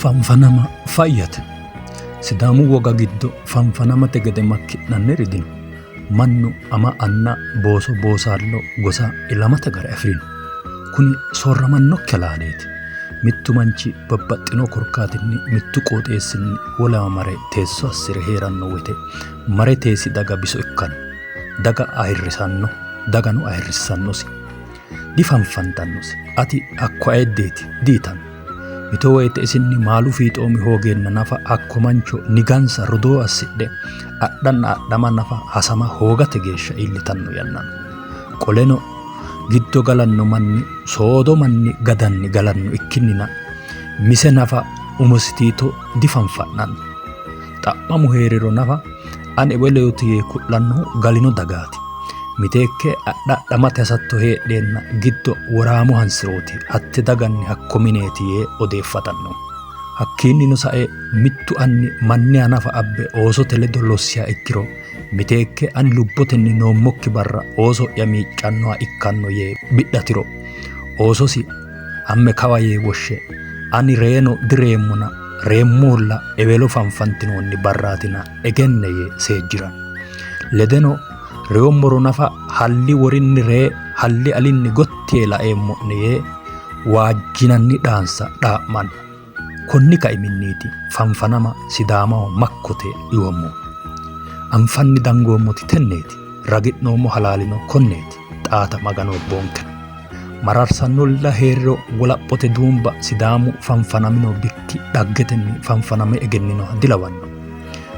Fanfanama fayyate. Sidaamu woga giddo fanfanamate gede makki'nanniri dino. Mannu ama anna booso boosaallo gosa ilamate gare afi'rino. Kuni soorramannokki halaaleeti. Mittu manchi babbaxxino korkaatinni mittu qooxeessinni wolewa mare teesso assi're hee'ranno woyte mare teesi daga biso ikkanno. Daga ayirrisanno, dagano ayirrissannosi. Difanfantannosi. Ati hakko ayiddeeti diyitanno. Mito woyte isinni maalu fiixoomi hoogeenna nafa hakko mancho nigansa rodoo assidhe adhanna adhama nafa hasama hoogate geeshsha iillitanno yanna no. Qoleno giddo galanno manni soodo manni gadanni galanno ikkinnina mise nafa umositiito difanfa'nanno. Xa'mamu hee'riro nafa ani eweleoti yee ku'lannohu galino dagaati. Miteekke adha adhamate hasatto heedheenna giddo woraamu hansirooti hatte daganni hakko mineeti yee odeeffatanno. Hakkiinnino sae mittu anni manniha nafa abbe oosote ledo lossiha ikkiro miteekke ani lubbotenni noommokki barra ooso'ya miiccannoha ikkanno yee bidhatiro oososi amme kawa yee woshshe ani reeno direemmona reemmohulla ewelo fanfantinoonni barraatina egenne yee seejjiranno. Ledeno reyummoro nafa halli worinni ree halli alinni gotti yee laeemmo'ne yee waajjinanni dhaansa dhaa'manno. Konni kaiminniiti fanfanama Sidaamaho makkote yoommohu. Anfanni dangoommoti tenneeti, ragi'noommo halaalino konneeti. Xaata Maganu abboonkena. Mararsannolla hee'riro wolaphote duumba Sidaamu fanfanamino bikki dhaggetenni fanfaname egenninoha dilawanno.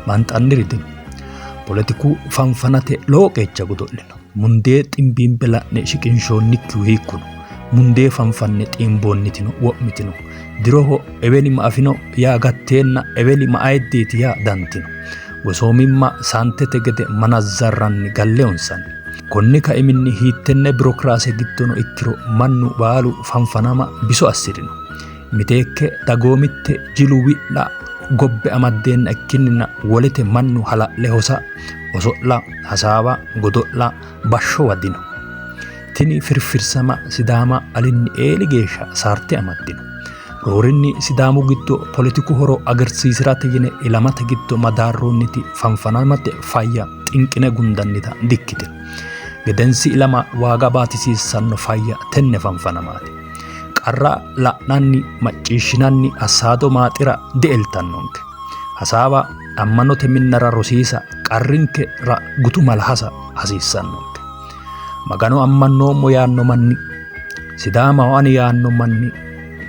Maanxanniri dino. Poletiku fanfanate lowo qeecha godo'lino. Mundee ximbiimbe la'ne shiqinshoonnikkihu hiikkuno? Mundee fanfanne xiimboonnitino wo'mitino. Diroho eweli ma afino yaa gatteenna eweli ma ayiddeeti yaa dantino. Gosoomimma saantete gede manazzarranni galle honsanni. Konni kaiminni hiittenne birokiraase giddono ikkiro mannu baalu fanfanama biso assi'rino. Miteekke dagoomitte jilu wi'la gobbe amaddeenna ikkinnina wolete mannu hala'le hosa, oso'la, hasaawa, godo'la bashshowa dino. Tini firfirsama Sidaama alinni eeli geeshsha saarte amaddino. Roorinni Sidaamu giddo poletiku horo agarsiisi'rate yine ilamate giddo madaarroonniti fanfanamate fayya xinqine gundannita dikkitino. Gedensi ilama waaga baatisiissanno fayya tenne fanfanamaati. Qarra la'nanni macciishshinanni assaado maaxira dieltannonke. Hasaawa ammanote minnara rosiisa qarrinkera gutu mala hasa hasiissannonke. Magano ammannoommo yaanno manni, Sidaamaho ani yaanno manni,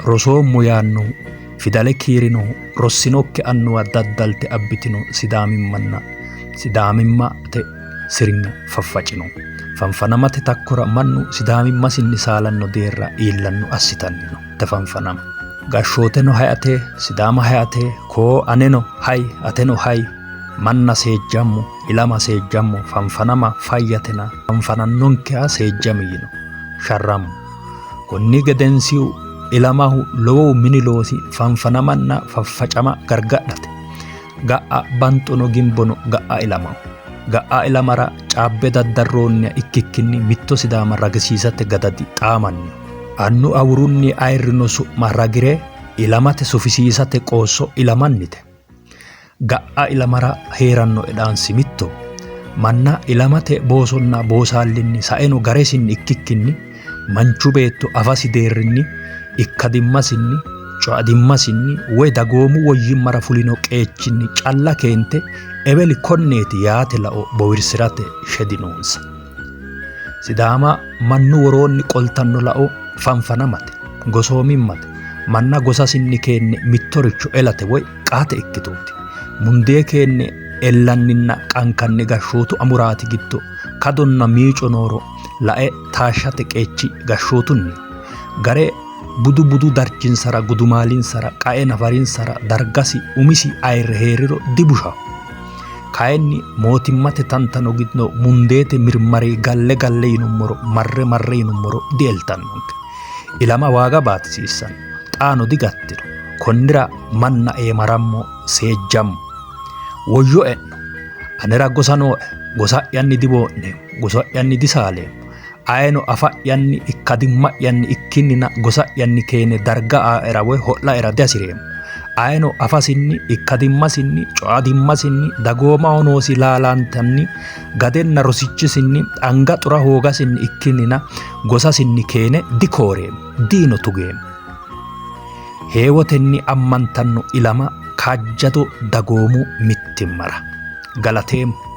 rosoommo yaannohu, fidale kiirinohu, rossinokki annuwa daddalte abbitino Sidaamimmanna Sidaamimmate sirnya faffacino. Fanfanamate takkora mannu Sidaamimmasinni saalanno deerra iillanno assitanni no. Te fanfanama. Gashshooteno hay ate, Sidaama hay ate, koo aneno hay, ateno hay, manna seejjammo, ilama seejjammo, fanfanama fayyatena fanfanannonkeha seejjami yino. Sharrammo. Konni gedensihu ilamahu lowohu mini loosi fanfanamanna faffacama gargadhate. Ga'a banxono gimbono ga'a ilamaho. Ga'a ilamara caabbe daddarroonniha ikkikkinni mitto Sidaama ragisiisate gadadi xaamanniho. Annu awurunni ayirrino su'ma ragire ilamate sufisiisate qoosso ilamannite. Ga'a ilamara hee'ranno edhaansi mittoho. Manna ilamate boosonna boosaallinni saeno garesinni ikkikkinni manchu beetto afasi deerrinni, ikkadimmasinni, coadimmasinni woy dagoomu woyyimmara fulino qeechinni calla keente eweli konneeti yaate lao bowirsi'rate shedi noonsa. Sidaama mannu woroonni qoltanno lao fanfanamate, gosoomimmate, manna gosasinni keenne mittoricho elate woy qaate ikkitooti. Mundee keenne ellanninna qankanni gashshootu amuraati giddo kadonna miico nooro lae taashshate qeechi gashshootunniho. Gare budu budu darchinsara, gudumaalinsara, qae nafarinsara dargasi umisi ayirre hee'riro dibushaho. Kayinni mootimmate tantano giddo mundeete mirmari galle galle yinummoro, marre marre yinummoro dieltannonke. Ilama waaga baatisiissanno. Xaano digattino. Konnira manna eemarammo, seejjammo. Woyyo e'no. Anera gosa nooe. Gosa'yanni diboo'neemmo. Gosa'yanni disaaleemmo. Ayeno afa'yanni ikkadimma'yanni ikkinnina gosa'yanni keene darga aaera woy ho'laera dihasi'reemmo. Ayeno afasinni, ikkadimmasinni, coadimmasinni, dagoomaho noosi laalaantanni, gadenna rosichisinni, anga xura hoogasinni ikkinnina gosasinni keene dikooreemmo, diino tugeemmo. Heewotenni ammantanno ilama kaajjado dagoomu mittimmara. Galateemmo.